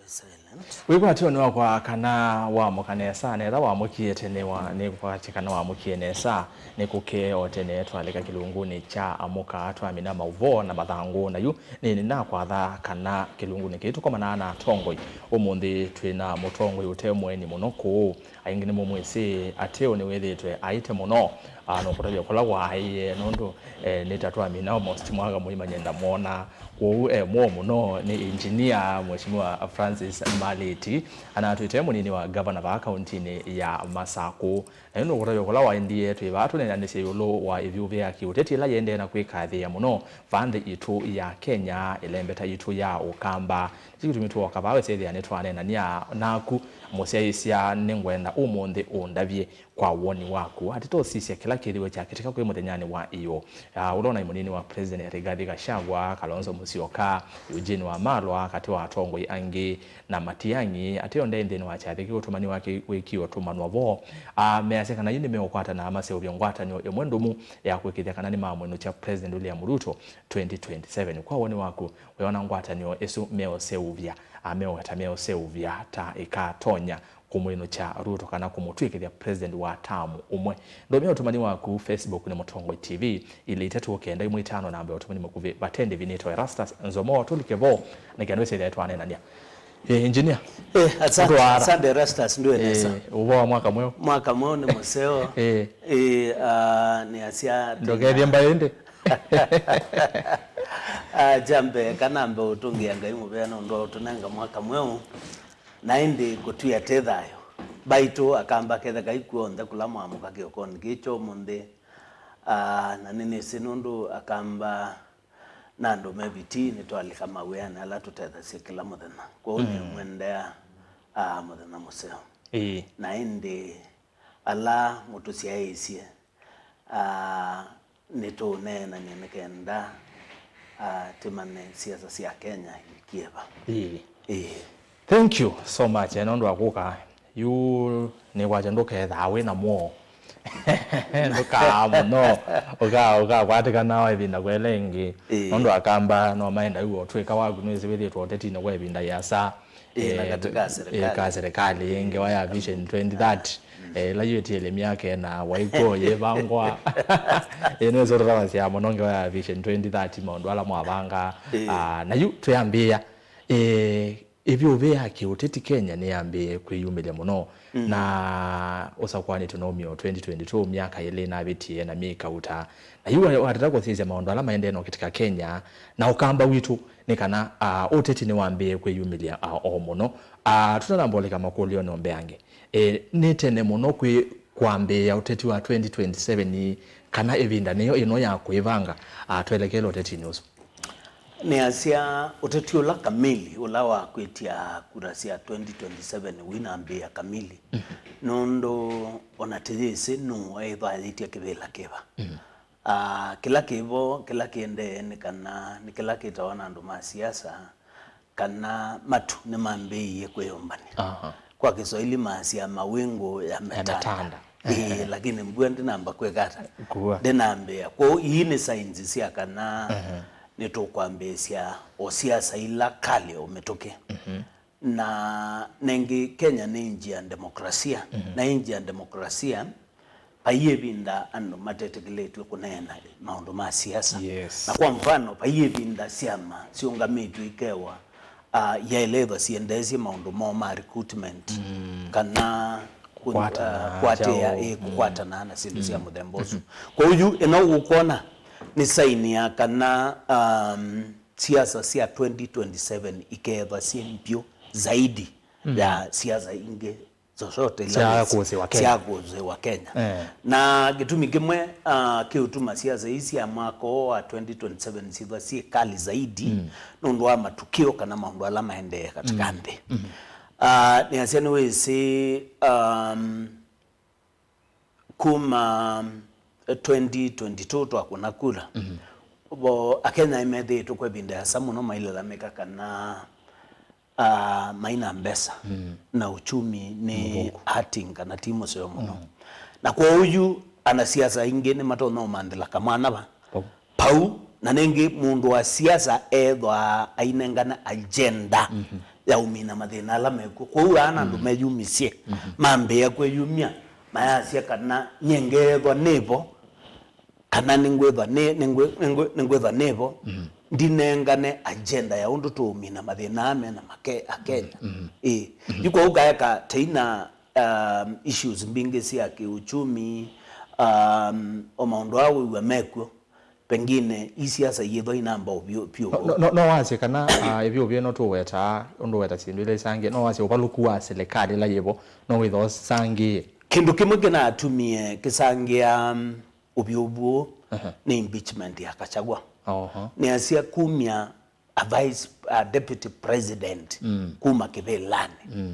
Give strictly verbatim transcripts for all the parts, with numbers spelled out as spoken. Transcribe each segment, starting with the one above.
Silent. Wĩkwatyo nĩ wakwa kana wamũka nesa, na ethĩwa wamũkie tene wa, nĩ kwatya kana wamũkie nesa, nĩ kũkee o tene twalika kĩlungunĩ kya amũka twamina maũvoo na mathangũ. Na yu nĩ nĩnakwatha kana kĩlungunĩ kĩĩ tũkomanaa na atongoi. Ũmũnthĩ twĩ na mũtongoi ũte mũeni mũno kũũ. Aingĩ nĩmũmwĩsĩ ateo nĩwĩthĩĩtwe aĩte mũno. Ah, nũkũtavya kũla waaĩe nũndũ, eh, nĩ ta twamina almost mwaka mũima nyenda mwona. Kwoou e mũo mũno nĩ engineer Mheshimiwa Francis Malĩti, anatwĩte mũnini wa gavana vaa kauntinĩ ya Masakũ. Na yu nũkũtavya kũla waendie twĩ vaa tũneenanĩsye ĩũlũ wa ĩvyũvĩa kĩũteti ĩla yĩendee na kwĩkathĩĩa mũno vaa nthĩ itũ ya Kenya, ĩlembeta itũ ya Ũkamba. Nĩkyo kĩtumi twoka vaa wĩsĩthĩa nĩtwaneenany'a naku mũsyaĩĩsya. Nĩngwenda ũmũnthĩ ũndavye kwa woni waku, atĩ tũsisye kĩla kĩthĩwe kyakĩtĩka kwĩ mũthenyanĩ wa ĩyoo. Ah, ũla ũnaĩ mũnini wa President Rigathi Gachagua, Kalonzo Musyoka, Eugene Wamalwa, katĩ wa atongoi angĩ, na Matiang'i, ateo ndaĩ nthĩnĩ wa kyathĩ kĩu ũtũmani wake wĩkie ũtũmanwa vo. Ah, measya kana yu nĩmeũkwatana maseũvye ngwatanĩo ĩmwe ndũmu ya kũĩkĩĩthya kana nĩmamwĩnũkya President William Ruto twenty twenty-seven. Kwa woni waku, wĩona ngwatanĩo ĩsu meũseũvya, ah, meũweta meũseũvya ta ĩkatonya kũmwĩnũkya Ruto kana kũmũtw'ĩkĩthya president wa term ũmwe? Ndũmĩa ũtũmani waku Facebook nĩ Mũtongoi T V, ilĩ itatũ kenda ĩmwe itano namba ya ũtũmani mũkuvĩ. Vate ndĩvi nĩtawa Erastus Nzomo, tũlike vo nĩ kenda wĩsĩthĩa twaneenany'a. Eh, engineer. Eh, asante, Ũtwara. Asante Erastus, ndũe nesa. Eh, ũvoo wa mwaka mweũ. Mwaka mweũ nĩ mũseo. Eh. Eh, ah, nĩ asya atĩ ndũkethie mbaĩ ĩndĩ. Ah, kya mbee, kana mbe ũtũngĩa Ngai mũvea nũndũ wa ũtũnenga mwaka mweũ. Na ĩndĩ kũtwĩa tĩ thayũ. Mbaitũ Akamba kethe Ngai kw'onthe kũla mwamũka kĩokonĩ kĩĩ kya ũmũnthĩ. Ah, na nĩnĩsĩ nũndũ Akamba na andũ me vitii nĩtwalika mawĩanĩ ala tũtethasya kĩla mũthenya. Kwoou nĩmwendea, ah, mũthenya mũseo. Ĩĩ. Na ĩndĩ ala mũtũsyaĩĩsye, ah, nĩtũũneenany'a nĩ kenda, ah, tĩmanye siasa sya Kenya ivikie va. Ĩĩ. Ĩĩ. Thank you so much, eh, nũndũ wa kũka. Yu nĩkwatya ndũkethaa wĩ na mwoo. Ndũkaa mũno. Ũka-, ũkakwatĩkana o ĩvinda kwa ĩla ĩngĩ. Ĩĩ. Nũndũ Akamba no maenda yu ũtw'ĩka waku nĩwĩsĩ wĩthĩĩtwe ũtetinĩ kwa ĩvinda yĩasa. Ĩĩ, na eh, katĩ ka eh, serikali. Ka serikali, ngewa ya Vision twenty thirty. Mm. Eh, ĩla yĩtĩele myaka ĩna, waikwo yĩvangwa. Eh, nĩwĩsĩ ũtũtavasya mũno ngewa ya Vision twenty thirty, maũndũ ala mwavanga. Ĩĩ. Ah, na yu twĩambĩĩa, eh, ĩvyũvĩ ya kĩũteti Kenya nĩyambĩĩe kwĩyumĩlya mũno. Mm. Na ũsakũanĩtwe na ũmio twenty twenty-two, myaka ĩlĩ navĩtie na myei kauta. Na yu wa-, watata kũsisya maũndũ ala maendee na ũkĩtĩka Kenya, na Ũkamba witũ, nĩ kana, ah, ũteti nĩwambĩĩe kwĩyumĩlya, ah, o mũno. Ah, tũtanamba ũlika makũlyo no mbeange. Eh, nĩ tene mũno kwĩ kwambĩĩa ũteti wa twenty twenty-seven, kana ĩvinda nĩyo ĩno ya kwĩvanga, ah, twelekele ũtetinĩ ũsu? Nĩasya ũteti ũla kamili, ũla wa kwĩtya kura sya twenty twenty-seven wĩnambĩĩa kamili. Mhm. Nũndũ ona tĩyĩsĩ nũũ eĩthwa ayĩtya kĩvĩla kĩva. Mhm. Ah, kĩla kĩvo, kĩla kĩendee nĩ kana nĩ kĩla kĩtawa na andũ ma siasa, kana matu nĩmambĩĩie kwĩyũmbany'a. Aha. Kwa Kiswahili maasya mawingu yametanda. Yametanda. Ĩĩ, lakini mbua ndĩnamba kwĩka ata? Kua. Ndĩnambĩĩa. Kwoou ii nĩ signs sya kana, aha, nĩtũkwambĩĩsya o siasa ila kali o mĩtũkĩ. Mhm. Na nengĩ Kenya nĩ inji ya demokrasia. Mhm. Na inji ya demokrasia, vai ĩvinda andũ matetĩkĩlĩtw'e kũneena maũndũ ma siasa. Yes. Na kwa mfano, vai ĩvinda syama syũngamĩtw'e ikewa, ah, yaĩlĩthwa siendeesye maũndũ moo ma recruitment, mm, kana kũ-, kũkwatana, ah, kũatĩĩa, kyaũ, ĩ, mm, kũkwatana na syĩndũ sya, mm, mũthemba ũsu. Mm-hmm. Kwoou yu ĩno ũkwona nĩ saini ya kana, um, siasa sya twenty twenty-seven ikeethwa syĩ mbyũ zaidi, mm, ya siasa ingĩ zozote ila sya kũsĩwa Kenya. Sya kũsĩwa Kenya. Eh. Na gĩtumi kĩmwe, ah, kĩũtuma siasa ii sya mwaka ũũ wa twenty twenty-seven syĩthwa syĩ kali zaidi, mm, nũndũ wa matukio kana maũndũ ala maendee katika, mm, nthĩ. Mm. Ah, nĩasya nĩwĩsĩ, um, kuma twenty twenty-two twakũna kura, mhm, vo Akenya nĩmethĩĩtwe kwa ĩvinda yasa mũno mailalamĩka kana, ah, maina mbesa, mm, na uchumi nĩ, mũthũku, hurting kana ti mũseo mũno. Mm. Na kwoou yu anasiasa aingĩ nĩmatonya ũmanthĩla kamwana va. Vau. Vau, na nĩngĩ mũndũ wa siasa ethwaa ainengana agenda, mhm, ya ũmina mathĩna ala mekw'o. Kwoou aa na andũ meyumisye, mambĩĩa kwĩyumya, mayasya kana nyie ngeethwa nĩvo, kana nĩngwĩthwa nĩ, nĩngwĩ-, nĩngwĩ-, nĩngwĩthwa nĩvo, ndinengane agenda ya ũndũ tũũmina mathĩna aa me na make-, Akenya. Ĩĩ. Yu kwoou kaeka teina, um, issues mbingĩ sya kĩũchumi, um, o maũndũ aa wĩw'a mekw'o, pengine ii siasa iyĩthwa inamba ũvyũ vyũ. No, no, no, no wasye kana, ah, ĩvyũvyo ĩno tũwetaa, ũndũ weta syĩndũ ila isangĩe, no wasye ũvalũku wa silikalĩ ĩla yĩvo no wĩthwa ũsangĩe. Kĩndũ kĩmwe kĩnatumie kĩsangĩa, um, ũvyũvu ũũ nĩ impeachment ya Gachagua. Oho. Nĩasya kumya a vice, a deputy president kuma kĩvĩlanĩ.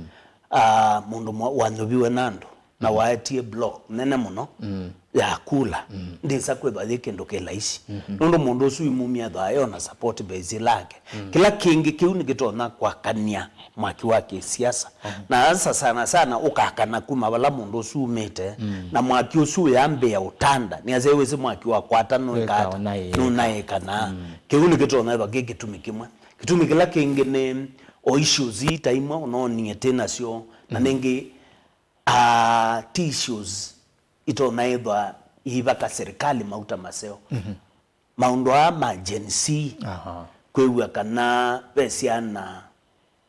Ah, mũndũ mwa-, wanyuviwe na andũ na waetie block nene mũno ya kula. Ndĩsa kwĩthwa yĩ kĩndũ kĩ laisi. Nũndũ mũndũ ũsu imumya ethwa ayona support base lake. Kĩla kĩngĩ kĩu nĩkĩtonya kwakany'a mwaki wa kĩsiasa. Na asa sana sana ũkakana kuma vala mũndũ ũsu umĩte, na mwaki ũsu ũyambĩĩa ũtanda, nĩasya wĩsĩ mwaki wakwata nũĩkata, nũnaĩkana. Kĩu nĩkĩtonya ĩthwa kĩ kĩtumi kĩmwe. Kĩtumi kĩla kĩngĩ nĩ o issues ii ta imwe ũnoonie tĩ nasyo, na nĩngĩ, ah, ti issues itonya ĩthwa iivaka serikali mauta maseo. Maũndũ aa ma Gen Z, kwĩw'a kana ve syana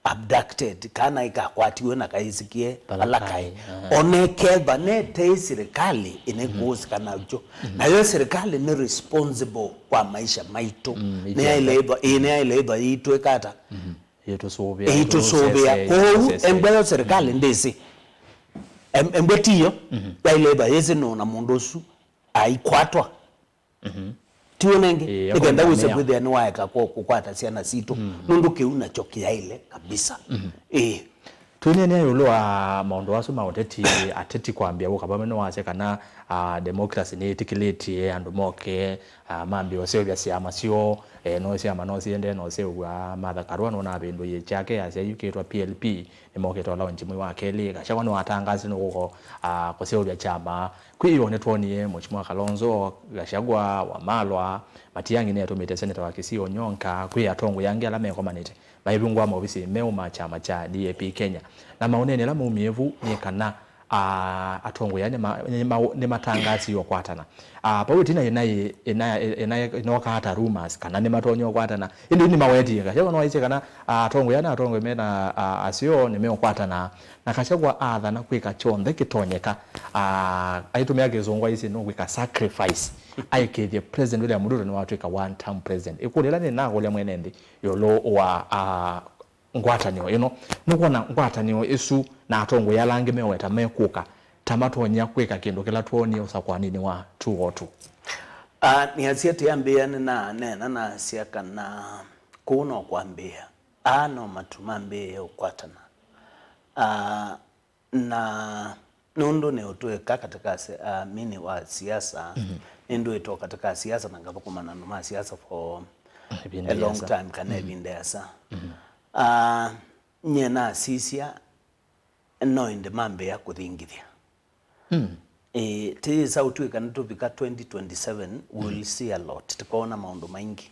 abducted, kana ikakwatiwe na kaisikie vala kaĩ. Ona ĩkethwa nete sirikali ĩnĩkũũsĩka nakyo. Nayo sirikali nĩ responsible kwa maisha maitũ. Nĩyaĩle ĩthwa, ĩĩ, nĩyaĩle ĩthwa yĩitwĩka ata? Ĩitũsũvĩa. Ĩitũsũvĩa. Kwoou embwa yo sirikali ndĩsĩ. Em-, embwa tiyo yaĩle ĩthwa yĩsĩ nũna mũndũ ũsu aikwatwa. Ti w'o nengĩ? Ĩĩ, nĩkenda wĩse kwĩthĩa nĩwaeka kũ-, kũkwata syana sitũ, nũndũ kĩu nakyo kĩyaĩle kabisa. Ĩĩ. Twĩneenea ĩũlũ wa maũndũ asu ma ũteti, ateti kwambĩa ũka vamwe nĩwasya kana, ah, democracy nĩyĩtĩkĩlĩtye andũ moke, ah, mambĩe ũseũvya syama syoo, eh, no syama no siendee na ũseũvw'a. Martha Karua nũnavĩndũie kyake yasya yĩũkĩtwa P L P nĩmokĩte ũla ũnji mwei wa kelĩ. Gachagua nĩwatangaasisye nũkũko, ah, kũseũvya kyama. Kwĩ ĩoo nĩtwonie Mheshimiwa Kalonzo, Gachagua, Wamalwa, Matiang'i nĩatũmĩte Seneta wa Kisii Onyonka, kwĩ atongoi angĩ ala mekomanĩte maivingũa maovisi meũ ma kyama kya D A P Kenya. Na maũneeni ala maumie vu nĩ kana, ah, atongoi aa nĩma-, nĩma-, nĩmatangaasie ũkwatana. Ah, vau ĩtina ĩnaĩ, ĩnaĩ, ĩnaĩ, ĩnookaa ta rumors kana nĩmatonya ũkwatana. Ĩndĩ nĩmawetie Gachagua nĩwaisye kana, ah, atongoi aa nĩ atongoi mena, ah, aseo nĩmeũkwatana. Na Gachagua aathana kwĩka kyonthe kĩtonyeka, ah, aitũmĩa kĩsũngũ aisye nũkwĩka sacrifice, aĩkĩĩthye President William Ruto nĩwatw'ĩka one term president. Ĩkũlyo ĩla nĩnakũlya mwene nthĩ ĩũlũ wa, ah, ngwatanĩo ĩno, nũkwona ngwatanĩo ĩsu na atongoi ala angĩ meweta mekũka ta matonya kwĩka kĩndũ kĩla twoonie ũsakũaninĩ wa two oh two? Ah, nĩasya tĩambĩĩa nĩnaneena nasya kana kũu no kwambĩĩa, aa no matu mambĩĩe ũkwatana. Ah, Na nũndũ nĩũtwĩka katika si-, ah, mini wa siasa, nĩndwĩtwe katika siasa na ngathũkũma na andũ ma siasa for a long time, kana ĩvinda ĩasa. Ah, nyie nasisya, no ĩndĩ mambĩĩa kũthingithya. Ĩĩ, tĩyĩsa ũtw'ĩka nĩtũvika twenty twenty-seven, we'll see a lot. Tũkoona maũndũ maingĩ.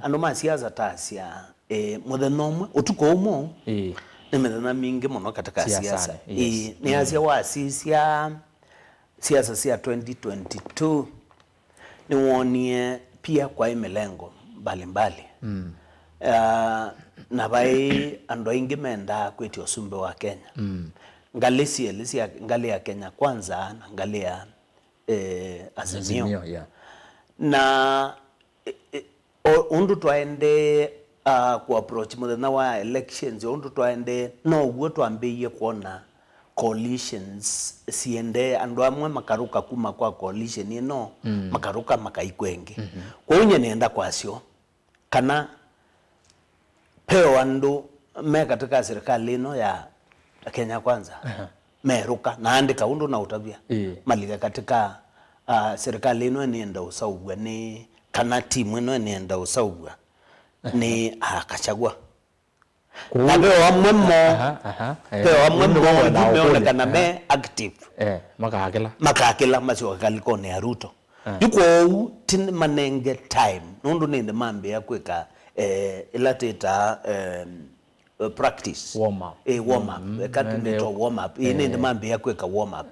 Andũ ma siasa tasya, eh, mũthenya ũmwe, ũtukũ ũmwe, ĩĩ, nĩ mĩthenya mingĩ mũno katika siasa. Siasanĩ, yes. Ĩĩ, nĩasya wasisya siasa sya twenty twenty-two, nĩwonie pia kwaĩ mĩlengo mbalimbali. Ah, na vaĩ andũ aingĩ mendaa kwĩtya ũsumbĩ wa Kenya. Ngalĩ syelĩ sya, ngalĩ ya Kenya Kwanza na ngalĩ ya, eh, Azimio. Azimio, yeah. Na, eh, eh, o, ũndũ twaendee, ah, kũ approach mũthenya wa elections, ũndũ twaendee, now'o twambĩĩie kwona coalitions siendee, andũ amwe makarũka kuma kwa coalition ĩno, makarũka makaikwa ĩngĩ. Kwoou nyie nĩenda kwasyo kana ve o andũ me katika serikali ĩno ya Kenya Kwanza, merũka na andĩka ũndũ na ũtavya, ĩĩ, malika katika, ah, serikali ĩno ĩnĩenda ũsaũvw'a nĩ, kana timu ĩno ĩnĩenda ũsaũvw'a nĩ a Gachagua. Na ve o amwe moo, ve o amwe moo meonekana me active. Eh, makakĩla. Makakĩla masyoka kalikonĩ ya Ruto. Yu kwoou ti manenge time, nũndũ nĩndĩ mambĩĩa kwĩka, eh, ĩla twĩtaa, eh, uh, practice. Warm up. Eh, warm up. Mm, eka ndio warm up. Eh, nende mambia kweka warm up.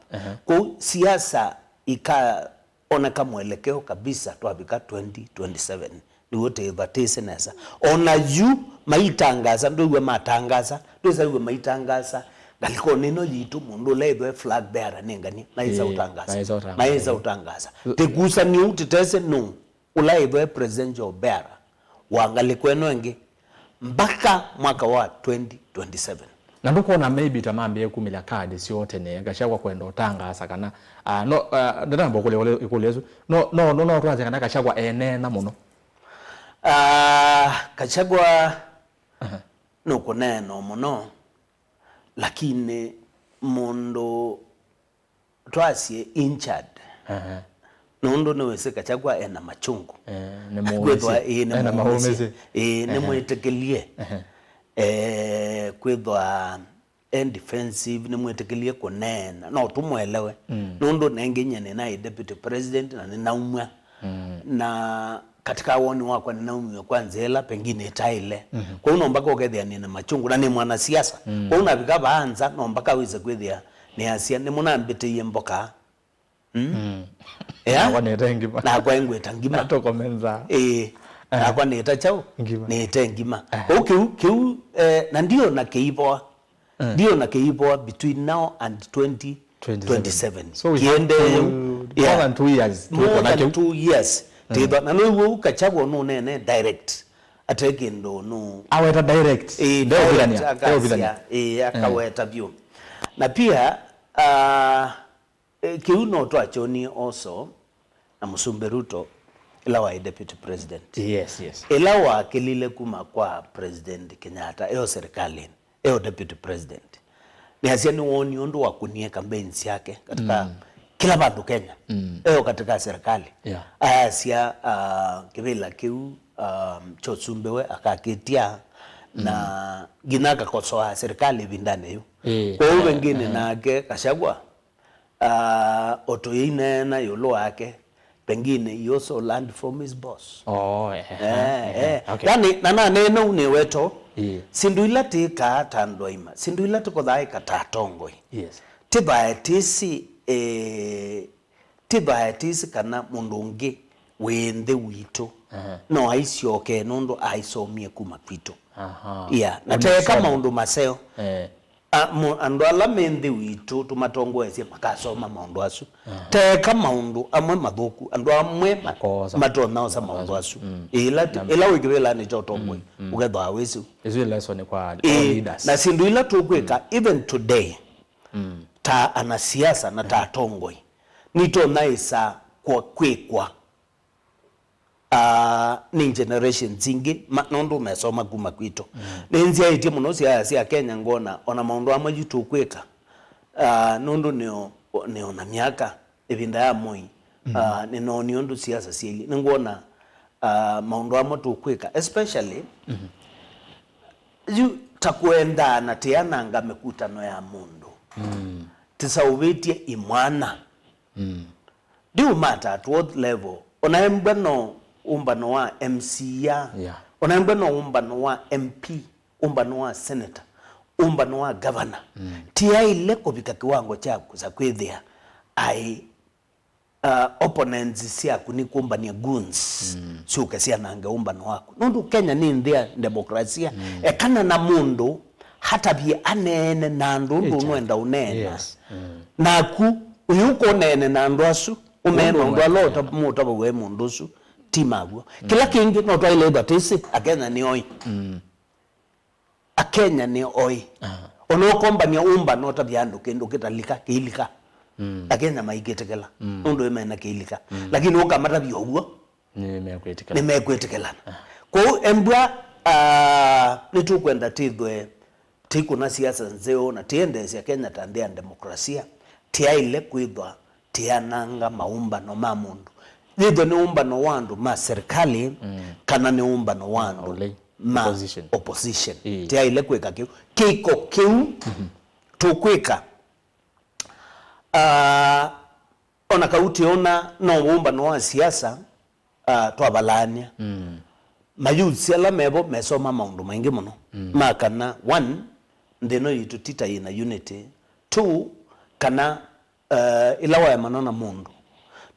Kũu siasa ikaoneka mwelekeo kabisa twavika twenty twenty-seven. Nĩw'o tĩvatĩsĩ nesa. Ona yu maitangasa, ndwĩw'a matangasa, ndwĩsaw'a maitangasa. Ngalĩkonĩ ĩno yitũ mũndũ ũla ĩthwe flag bearer nĩ ngani, maĩsa ũtangasa. Maĩsa ũtangasa. Tĩkusanĩ ũu tĩtesĩ nũ ũla ĩthwe presidential bearer wa ngalĩko ĩno ĩngĩ mpaka mwaka wa twenty twenty-seven. Na ndũkwona maybe ta mambĩe kumĩlya kadi syoo tene, Gachagua kwenda ũtangaasa kana, ah, no, ah, ndanamba kũlya ĩkũlyo ĩsu. No, no, no, no twasya kana Gachagua eneena mũno. Ah, Gachagua nũkũneena mũno, lakini mũndũ twasye injured. Nũndũ nĩwĩsĩ Gachagua ena machungu. Eh, nĩ kwĩthwa mũũmĩsye. Ĩĩ, nĩ mũũmĩsye. Ĩĩ, nĩ mwĩtĩkĩlie. Eh, kwĩthwa e defensive, nĩ mwĩtĩkĩlie kũneena. No tũmwelewe. Nũndũ nengĩ nyie nĩnaĩ deputy president na nĩnaumw'a. Na katika woni wakwa nĩnaumie kwa nzĩa ĩla pengine ĩtaĩle. Kwoou no mpaka ũkethĩa nĩ na machungu, na nĩ mwanasiasa. Kwoou navika vaa nza, no mpaka wĩse kwĩthĩa nĩasya, "Nĩmũnambĩtĩie mboka." Mm? Yeah? Nakwa nĩte ngima. Nakwa ngwĩta ngima. Ĩĩ. Nakwa nĩta kyaũ? Ngima. Nĩte ngima. Kwoou kĩu, kĩu, eh, na ndio na kĩivoa. Ndio na kĩivoa between now and twenty twenty-seven. So we have two, more than two years. More than two years. Tĩtha, na nĩw'o ũu Gachagua nũnene direct. Ate kĩndũ nũ. Aweta direct. Ĩĩ, ndeũvithania, direct, akasya, ndeũvithania. Ĩĩ, akaweta vyũ. Na pia, ah, eh, kĩu no twakyonie also na Mũsumbĩ Ruto, ĩla waĩ deputy president. Yes, yes. Ĩla wakĩlile kuma kwa President Kenyatta, eo serikalini, eo deputy president. Nĩasya nĩwoonie ũndũ wakũnie campaign syake katika kĩla vandũ Kenya. Eo katika serikali. Yeah. Ayasya, ah, kĩvĩla kĩu, ah, kya ũsumbĩ we akakĩtia na nginya akakosoa serikali ĩvindanĩ yu. Ĩĩ. Kwoou vengine nake Gachagua, ah, o tũyĩineena ĩũlũ wake, pengine he also learned from his boss. Oh, eh, eh, eh, eh, eh. Okay. Yani, na naneena ũu nĩweto, syĩndũ ila tĩkaa ta andũ aima, syĩndũ ila tũkothaĩka ta atongoi. Yes. Tĩvae tĩsĩ, eh, tĩvae tĩsĩ kana mũndũ ũngĩ wĩ nthĩ witũ no aisyoke nũndũ aisomie kuma kwitũ. Aha. Yeah. Na teka maũndũ maseo. Eh. A, mo-, andũ ala me nthĩ witũ tũmatongoesye makasoma maũndũ asu. Teka maũndũ amwe mathũku, andũ amwe ma-, matonya osa maũndũ asu. Ĩla ti-, ĩla wĩ kĩvĩlanĩ kya ũtongoi, ũkethwa wĩsĩ. Ĩsu ĩ lesson kwa all leaders. Na syĩndũ ila tũkwĩka, even today, ta anasiasa na ta atongoi, nĩtonya ĩsa kwa kwĩkwa ah, nĩ generations ingĩ, ma-, nũndũ mesoma kuma kwitũ. Nĩnzyaĩtye mũno siasa sya Kenya, ngona ona maũndũ amwe yu tũkwĩka, ah, nũndũ nĩo, nĩo na myaka, ĩvinda ya Moi, ah, nĩnoonie ũndũ siasa syĩlĩ. Nĩngwona, ah, maũndũ amwe tũkwĩka, especially yu ta kũendaa na tĩananga mĩkutano ya mũndũ. Tĩsaũvĩtye imwana. Ndiũmata at what level. Ona embwa no ũmbano wa M C A. Yeah. Ona embwa no ũmbano wa M P, ũmbano wa senator, ũmbano wa governor. Tiaile kũvika kĩwango kya kũsa kwĩthĩa ai, uh, opponents syaku nĩ kũmbania goons syũke syanange ũmbano waku. Nũndũ Kenya nĩ nthĩ ya demokrasia. Ekana na mũndũ hatavye aneene na andũ ũndũ ũnwenda ũneena. Yes. Naku ũyũka ũneene na andũ asu, ũmee maũndũ ala mũtavaw'a mũndũ ũsu, ti maw'o. Kĩla kĩngĩ no twaĩle ĩthwa twĩsĩ Akenya nĩ oĩ. Akenya nĩ oĩ. Ona ũkombania ũmbano ũtavya andũ kĩndũ kĩtalika, kĩilika. Akenya maikĩtĩkĩla. Nũndũ mena kĩilika. Lakini ũkamatavya ũw'o, nĩmekwĩtĩkĩlana. Kwoou embwa, ah, nĩtũkwenda tĩthwe tĩkũna siasa nzeo na tĩendeesya Kenya ta nthĩ ya demokrasia, tĩaĩle kwĩthwa tĩananga maũmbano ma mũndũ. Yĩthwe nĩ ũmbano wa andũ ma serikali, kana nĩ ũmbano wa andũ ma opposition. Tĩaĩle kwĩka kĩu. Kĩko kĩu tũkwĩka, ah, ona kau tĩona no ũmbano wa siasa, ah, twavalaany'a. mayouths ala mevo mesoma maũndũ maingĩ mũno, mm, ma kana, one, nthĩ ĩno yitũ ti ta yĩna unity, two, kana, uh, ĩla waemana na mũndũ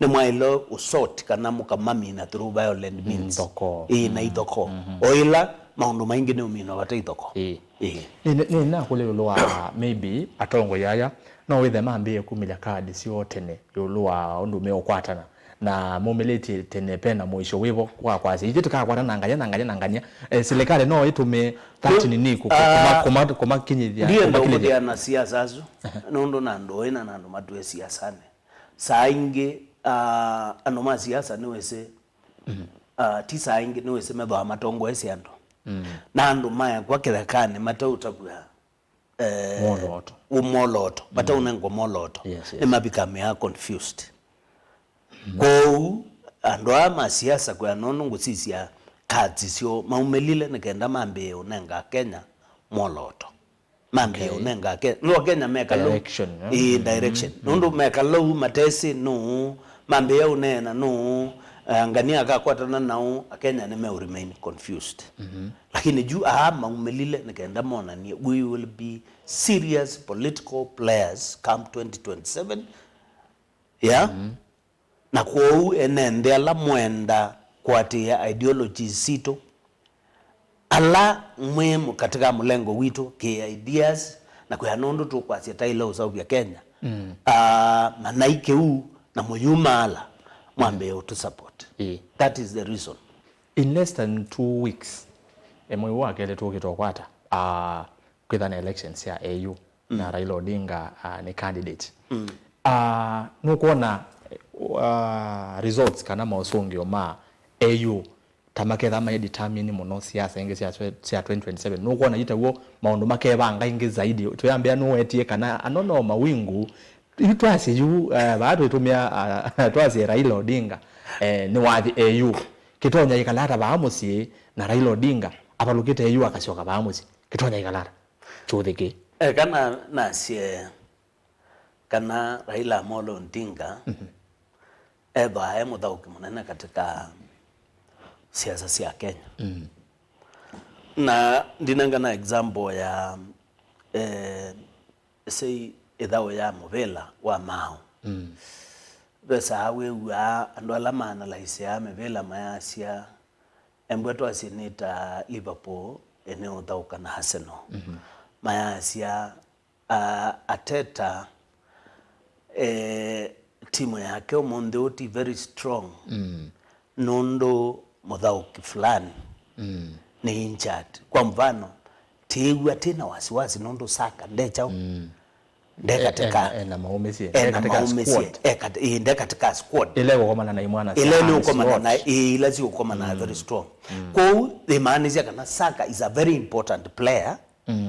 nĩmwaĩle ũsort kana mũkamamina through violent means. Ĩĩ, na ithokoo. O ĩla maũndũ maingĩ nĩũminwa vate ithokoo. Ĩĩ. Ĩĩ. Nĩ- nĩ- nĩnakũlya ĩũlũ wa maybe atongoi aya no wĩthe mambĩĩe kumĩlya kadi syoo tene ĩũlũ wa ũndũ meũkwatana na mumĩlĩtye tene pena mũisyo wĩvo wa kwasya ithyĩ tũkakwata na nganya na nganya na nganya. Eh, silikalĩ no ĩtũmĩe that nini kũ- kũma- kũma- kũmakinyĩthya. Ndienda kũmakinyĩthya. Kũthĩa na siasa asu nũndũ na andũ oĩ na andũ matwĩe siasanĩ. Saa ingĩ, ah, andũ ma siasa nĩwĩsĩ, ah, ti saa ingĩ nĩwĩsĩ methĩwa matongoesye andũ. Na andũ maekwa kĩthekanĩ mateũtavw'a, eh, mwolooto. Mwolooto, mateũnengwa mwolooto. Yes, yes. Nĩmavikamĩa confused. Kwoou andũ aa ma siasa kwĩa nũndũ ngũsisya cards syoo maumĩlile nĩ kenda mambĩĩe ũnenga Akenya mwolooto. Mambĩĩe ũnenga Akenya. Nũndũ Akenya mekala ũu. Direction, eh? Ĩĩ, direction. Nũndũ mekala ũu matesĩ nũũ, mambĩĩa ũneena nũũ, eh, ngania akakwatana naũ, Akenya nĩmeũ remain confused. Lakini yu aa maumĩlile nĩ kenda monanie we will be serious political players come twenty twenty-seven. Yeah? Na kwoou ene nthĩ ala mwenda kũatĩĩa ideologies sitũ, ala mwĩ mũ- katika mũlengo witũ kĩ ideas, na kwĩa nũndũ tũkwasya taile ũseũvya Kenya, ah, manai kĩu na mũyumaala, mwambĩe ũtũ support. Ĩĩ. That is the reason. In less than two weeks, eh, mwei wa kelĩ tũkĩte ũkwata, ah, kwĩtha na elections sya A U na Raila Odinga, ah, nĩ candidate. Ah, nũkwona, ah, results kana maũsũngĩo ma A U ta maketha mai determine mũno siasa ingĩ sya, sya twenty twenty-seven? Nũkwona yu taw'o maũndũ makevanga ingĩ zaidi? Twĩambĩa nũwetie kana ano no mawingu. Yu twasye yu, eh, vaa twĩtũmĩa, ah, twasye Raila Odinga, eh, nĩwathi A U. Kĩtonya ĩkala ata vaa mũsyĩ na Raila Odinga avalũkĩte A U akasyoka vaa mũsyĩ? Kĩtonya ĩkala ata? Kyũthĩ kĩ. Eka na- nasye kana Raila Amolo Odinga ethwa e mũthaũki mũnene katika siasa sya Kenya. Na ndinengana example ya, eh, say, ĩthaũ ya mũvĩla wa maaũ. Ve saa wĩw'aa andũ ala maanalaiseaa mĩvĩla mayasya, embwe twasye nĩ ta Liverpool ĩneũthaũka na Arsenal. Mayasya, ah, Arteta, eh, timu yake ũmũnthĩ ũũ ti very strong nũndũ mũthaũki fulani nĩ injured. Kwa mfano, tĩĩw'a tĩ na wasiwasi nũndũ Saka nde kyaũ? Nde katika, ena maũmĩsye. Ena maũmĩsye. E kat- ĩ, nde katika squad. Ĩla ĩkũkomana na imwana sya ĩla nĩ ũkomana na ĩ, ila siũkomana very strong. Kwoou ĩmaanisya kana Saka is a very important player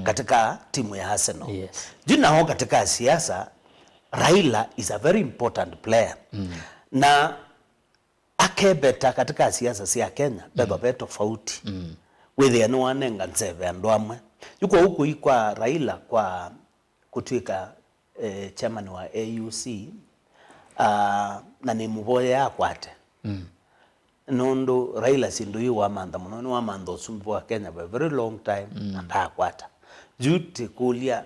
katika timu ya Arsenal. Yes. Yu nao katika siasa, Raila is a very important player. Na akeveta katika siasa sya Kenya, vethwa ve tofauti. Wĩthĩa nĩwanenga nzeve andũ amwe. Yu kwoou kũi kwa Raila kwa kũtw'ĩka, eh, chairman wa A U C, ah, na nĩmũvoyea akwate. Nũndũ Raila syĩndũ ii wamantha mũno, nĩwamantha ũsumbĩ wa Kenya for a very long time, na ndaakwata. Yu tĩkũlya,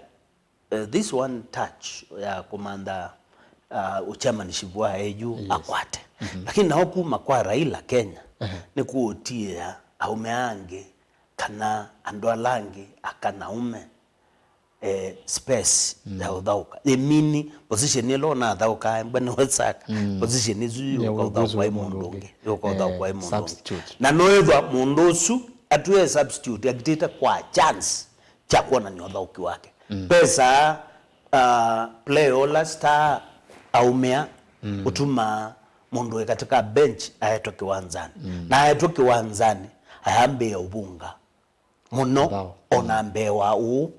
eh, this one touch ya kũmantha, ah, ũchairmanship wa A U akwate. Lakini nao kuma kwa Raila Kenya, nĩ kũũtiĩa aũme angĩ kana andũ ala angĩ aka na aũme, eh, space ya ũthaũka. Ĩmini position ĩla ũnathaũkaa embwa nĩwe Saka. Position ĩsu yũka ũthaũkwa ĩ mũndũ ũngĩ. Yũka ũthaũkwa ĩ mũndũ ũngĩ. Na noĩthwa mũndũ ũsu atwĩe substitute akitĩte kwa chance kya kwonany'a ũthaũki wake. Pesa, ah, player ũla star aumĩa ũtumaa mũndũ wĩ katika bench aetwe kĩwanzanĩ. Na aetwe kĩwanzanĩ, ayambĩĩa ũvunga mũno ona mbee wa ũũ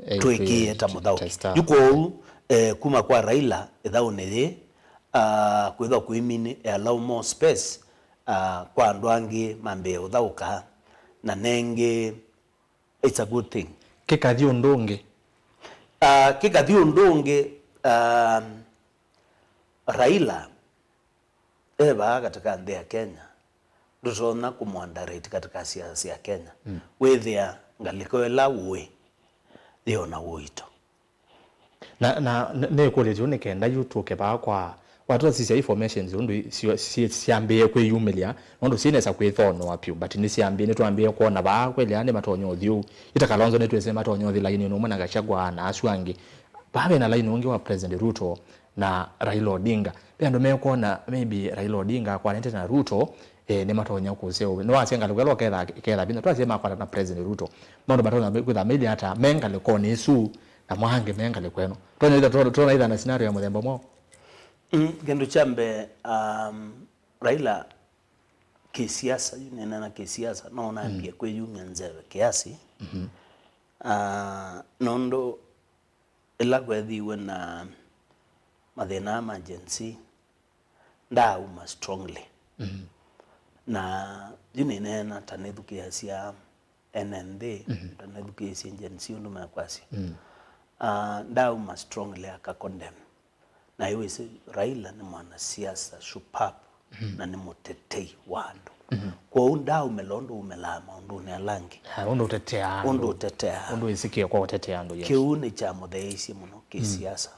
twĩkĩĩe ta mũthaũki. Yu kwoou, eh, kuma kwa Raila ĩthaũnĩ yĩĩ, ah, kwĩthwa kwĩmini e allow more space, ah, kwa andũ angĩ mambĩĩe ũthaũka, na nengĩ it's a good thing. Kĩkathi ũndũ ũngĩ. Ah, kĩkathi ũndũ ũngĩ, ah, Raila e vaa katika nthĩ ya Kenya, ndũtonya kũmũunderrate katika siasa sya Kenya. Mm. Wĩthĩa ngalĩko ĩla ũĩ yĩ o na ũito. Na, na n- nĩkũlĩtye nĩ kenda yu tũke vaa kwa watwasisya informations ũndũ i- syo- si- syambĩĩe kwĩyumĩlya, nũndũ syĩnesa kwĩthoonoa pyũ, but nĩsyambĩĩe, nĩtwambĩĩe kwona vaa kweli aa nĩmatonya ũthyũ. Ita Kalonzo nĩtwĩsĩ matonya ũthi lainĩ ũmwe na Gachagua na asu angĩ. Vaa vena lainĩ ũngĩ wa President Ruto na Raila Odinga. Ve andũ mekwona maybe Raila Odinga akwanĩte na Ruto, eh, nĩmatonya kũseo. Nĩwasya ngalĩko ĩla ũketha, ketha vinya. Twasye makwata na President Ruto. Maũndũ matonya kwĩtha mailyĩ ata me ngalĩkonĩ ĩsu na mangĩ me ngalĩko ĩno. Twona ĩtha, twona ĩtha na scenario ya mũthemba mwaũ? Mm, kĩndũ kya mbee, um, Raila kĩsiasa, yu nĩneena kĩsiasa, no nambie kwĩyumya nzeve kiasi. Ah, nũndũ ĩla kwethiwe na mathĩna ma Gen Z, ndaauma strongly. Na yu nĩneena ta nĩthukĩĩasya ene nthĩ, ta nĩthukĩĩsye Gen Z ũndũ mekwasya. Ah, ndaauma strongly aka condemn. Na ĩwĩsĩ Raila nĩ mwanasiasa shupavu na nĩ mũtetei wa andũ. Kwoou ndaaumĩla ũndũ umĩlaa maũndũnĩ ala angĩ. Ah, ũndũ ũteteaa andũ. Ũndũ ũteteaa andũ. Ũndũ wĩsĩkĩe kwa ũtetea andũ, yes. Kĩu nĩkyamũtheeisye mũno kĩsiasa.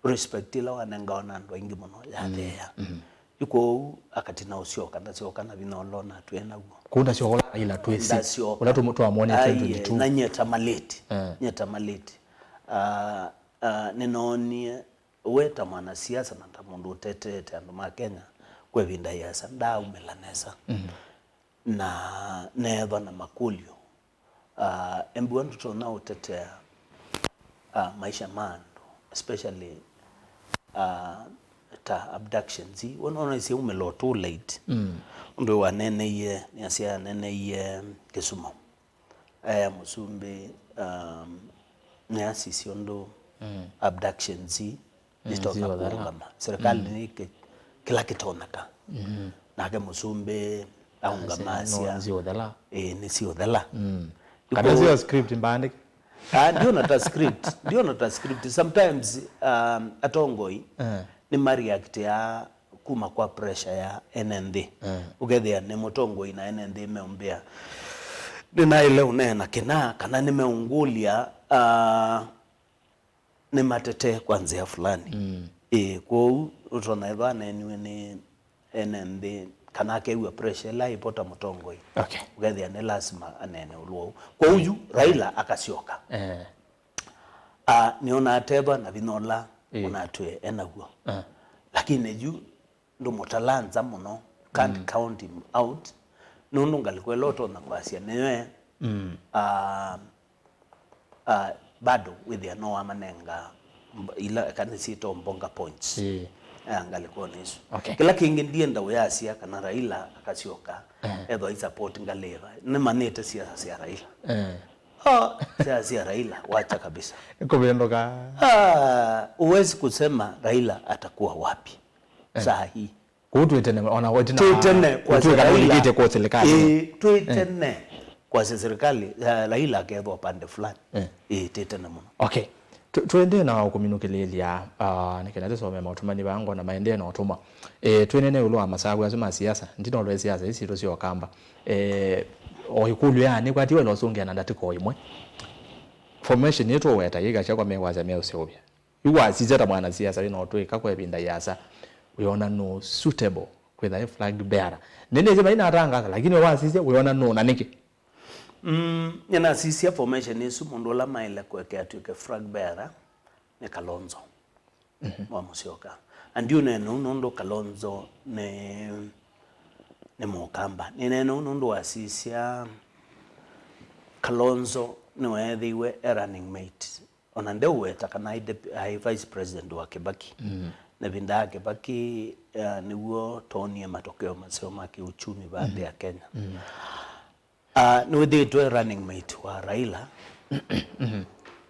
Respect ĩla wanengawa na andũ aingĩ mũno yatheea. Yu kwoou akatina ũsyoka, ndasyoka na vinya ũla onatw'e naw'o. Kũu ndasyoka ũla Raila twĩsĩ. Ndasyoka. Ũla tũmũ- twamwonie twenty twenty-two. Na nyie ta malĩti. Eh. Nyie ta malĩti. Ah, ah, nĩnoonie we ta mwanasiasa na ta mũndũ ũteteete andũ ma Kenya kwa ĩvinda yĩasa, ndaaumĩla nesa. Na neethwa na makũlyo. Ah, embua ndũtonya ũtetea, ah, maisha ma andũ, especially, ah, ta abductions. Wona, wona isyaumĩla o too late. Ũndũ waneeneie, nĩasya aneeneie Kisumu. Aya mũsumbĩ, um, nĩasisya ũndũ abductions nĩsitonya kũũngama. Serikali nĩ kĩ- kĩla kĩtonyeka. Nake mũsumbĩ aũngama asya, nĩ siũthela. Ĩĩ, nĩ siũthela. Kana sio script mbaandĩke. Ah, ndiona ta script, ndiona ta script. Sometimes, um, atongoi nĩ mareactia kuma kwa pressure ya ene nthĩ. Ũkethĩa nĩ mũtongoi na ene nthĩ meũmbĩa, nĩnaĩle ũneena kĩna, kana nĩmeũngũlya, ah, nĩmatetee kwa nzĩa fulani. Ĩĩ, kwoou ũtonya ĩthwa aneeniwe nĩ ene nthĩ, kana akew'a pressure ĩla ĩvo ta mũtongoi. Okay. Ũkethĩa nĩ lasima aneene ũlũ ũu. Kwoou yu Raila akasyoka. Eh. Ah, nĩona atethwa na vinya ũla onatw'e enaw'o. Ah. Lakini yu ndũmũtala nza mũno, can't count him out, nũndũ ngalĩko ĩla ũtonya kwasya nĩyo, ah, ah, bado wĩthĩa no wamanenga mb- ila kana syĩtwa mbonga points. Ĩĩ. Ah, ngalĩkonĩ ĩsu. Okay. Kĩla kĩngĩ ndienda ũyasya kana Raila akasyoka ethwa i support ngalĩva. Nĩmanyĩte siasa sya Raila. Eh. Ah, siasa sya Raila, wacha kabisa. Nĩkũvĩndũka. Ah, huwezi kusema Raila atakuwa wapi saa hii. Kũu twĩ tene, ona wetena twĩ tene kwasya Raila. Ũtwĩka nũlikĩte kwa serikali. Ĩĩ, twĩ tene kwasya serikali, eh, Raila akethwa pande fulani. Eh. Ĩĩ, twĩ tene mũno. Okay. Tu- Tũendee na kũminũkĩlĩĩlya, ah, nĩ kenda tũsome maũtũmani vaa ngona maendee na ũtũma. Eh, twĩnene ĩũlũ wa masavu asu ma siasa, ndinolwe siasa isi sitũ sya Ũkamba. Eh, o ĩkũlyo ya nĩkwatiwe ĩla ũsũngĩa na ndatĩka o ĩmwe. Formation ĩtũ weta yĩkasya kwa mekwasya meũseũvya. Yu wasisya ta mwanasiasa wĩna ũtũĩka kwa ĩvinda yĩasa, wĩona nũ suitable kwĩtha e flag bearer? Nĩnĩsĩ mainatangatha, lakini we wasisya wĩona nũ na nĩkĩ? Mm, nĩnasisya formation ĩsu, mũndũ ũla maĩle kũekea atw'ĩke flag bearer nĩ Kalonzo wa Musyoka. Na ndiũneena ũu nũndũ Kalonzo nĩ, nĩ Mũkamba. Nĩneena ũu nũndũ wasisya Kalonzo nĩweethĩiwe e running mate. Ona ndeũweta kana aĩ dep- aĩ vice president wa Kibaki. Na ĩvinda ya Kibaki, eh, nĩw'o toonie matokeo maseo ma kĩũchumi vaa nthĩ ya Kenya. Ah, nĩwĩthĩĩtwe running mate wa Raila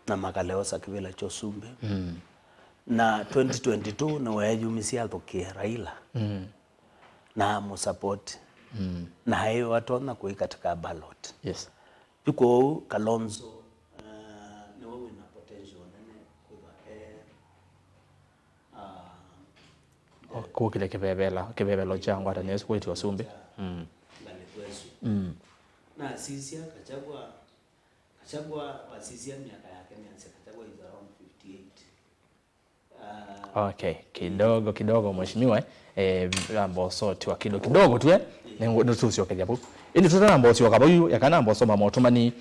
na makaleosa kĩvĩla kya ũsumbĩ. Na twenty twenty-two nĩweeyumisye athũkĩe Raila na amũsupport. Na aĩ atonya kũi katika ballot. Yes. Yu kwoou Kalonzo, eh, nĩwe wĩna potential nene kwĩthwa e, ah, kũkĩlya kĩvevela, kĩvevelo kya ngwatanĩo ĩsu kwĩtya ũsumbĩ. Mm. Sisya Kachagua, Kachagua wasisya myaka yake mĩasya, Kachagua is around fifty-eight. Okay, kidogo kidogo mheshimiwa, eh, amba ũsotiwa kidogo kidogo tu, eh, nĩtũsyokethya vau. Ĩndĩ tũtanamba ũsyoka vau, eka namba ũsoma motũmani,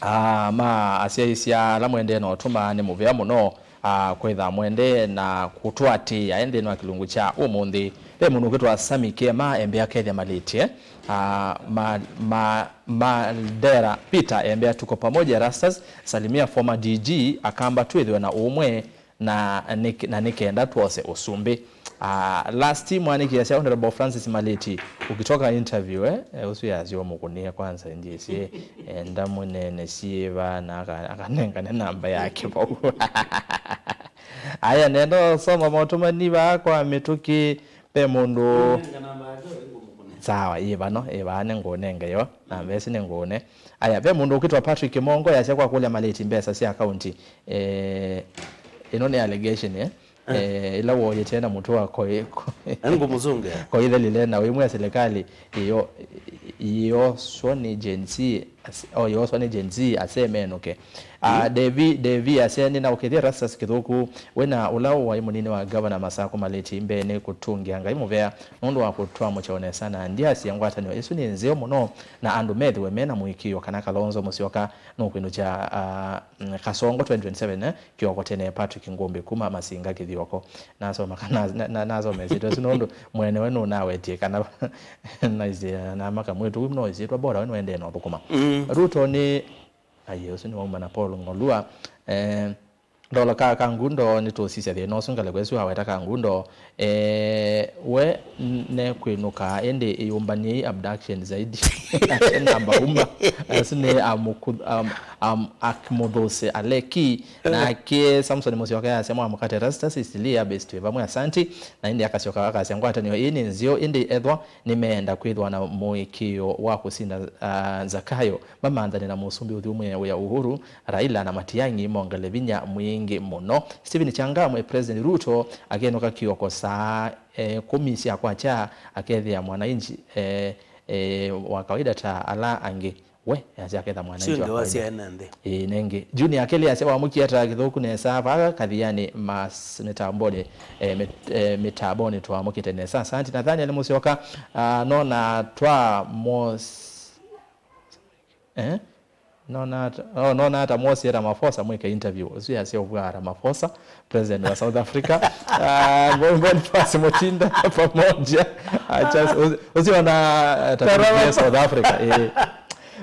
ah, ma asyaĩĩsya ala mwendee na ũtũma nĩ mũvea mũno, ah, kwĩtha mwendee na kũtũatĩĩa, eh, nthĩnĩ wa kĩlungu kya ũmũnthĩ. Ve mũndũ ũkwĩtwa Sami Kema, embea kethya malĩtye, ah, ma, ma, Mandera Peter, embea tuko pamoja Rastas, salimia former D G, Akamba twĩthĩwe na ũmwe, na nĩ, na nĩ kenda twose ũsumbĩ. Ah, last mwanĩkĩasya Honorable Francis Malĩti, ukitoka interview, eh, eh, ũsu yasya ũmũkũnĩe kwanza, ndyĩsĩ, enda mũnene syĩva, na aka-, akanengane namba yake vau. Aya, nenda soma motũmani vaa kwa mĩtũkĩ, ve mũndũ. Sawa, ĩ vano, ĩ vaa nĩngũnenge yo, namba ĩsu nĩngũne. Aya, ve mũndũ ũkwĩtwa Patrick Mongo yasya kwa kũlya Malĩti mbesa sya kaunti. Eh, ĩno nĩ allegation, eh? Eh, ĩla woyĩte na mũtwe wa koi-, koi-, ngũmũsũngĩa. Koithelile na wĩmwĩa serikali iyo, iyoswa nĩ Gen Z, as-, o, yoswa nĩ Gen Z, ase menũke. Ah, Devi, Devi ase nĩnaũkĩthye Rastas Kĩthũku, we na ũla waĩ mũnini wa gavana Masako Malĩti mbee nĩ kũtũngĩa Ngai mũvea nũndũ wa kũtwamũkya o nesa, na ndyasya ngwatanĩo ĩsu nĩ nzeo mũno, na andũ methĩwe mena mũĩkĩĩo kana Kalonzo Musyoka nũkwĩnũkya, ah, mm, Kasongo twenty twenty-seven, eh, kĩoko tene. Patrick Ngũmbĩ kuma Masinga Kĩthioko. Nasoma kana, na, na, nasoma ĩsyĩtwa ĩsu nũndũ mwene we nũnawetie kana naisye namaka mwĩtu ũu no ĩsyĩtwa bora we nũendee na ũthũkũma. Ruto nĩ, aye, ũsu nĩ wauma na Paul Ng'olua. Eh, Ndola ka Kangundo, nĩtũsisya thĩna ũsu ngalĩko ĩsu aweta Kangundo. Eh, we n-, nekwĩnũka, ĩndĩ ĩyũmbany'ei abduction zaidi. Ate namba uma. Asu nĩ amũkũ-, am-, am-, akĩmũthũse aleki. Nake Samson Mũsyoka yasya, "Mwamũkate Rastas, isilia best twĩ vamwe, asanti." Na ĩndĩ akasyoka akasya, "Ngwatanĩo ĩĩ nĩ nzeo, ĩndĩ ethwa nĩmeenda kwĩthwa na mũĩkĩĩo wa kũsinda, ah, Zakayo, mamanthane na mũsumbĩ ũthyũmũe wĩa Uhuru, Raila na Matiang'i mongele vinya mwingĩ mũno." Stephen Changamwe, President Ruto akenũka kĩoko saa, eh, kũmi sya kwakya, akethĩa mwananchi, eh, eh, wa kawaida ta ala angĩ. We, yasya aketha mwananchi wa kawaida. Sio ngewa sya ene nthĩ. Ĩĩ, nengĩ. Junior Kelly yasya, "Wamũkie ata Kĩthũku nesa vaa kathiani mas-, mĩtambonĩ, eh, mĩt-, eh, mĩtambonĩ twamũkĩte nesa." Asante. Nathaniel Musyoka, ah, nona twa mos-, eh? Nona ata, oh, nona ata mwosie Ramaphosa mwĩke interview. Ũsu yasya ũvwaa Ramaphosa, president wa South Africa. Ah, Ngo-, Boniface Mutinda pamoja. Ah, Charles, usi-, usiona, ah, tabia ya South Africa. Eh.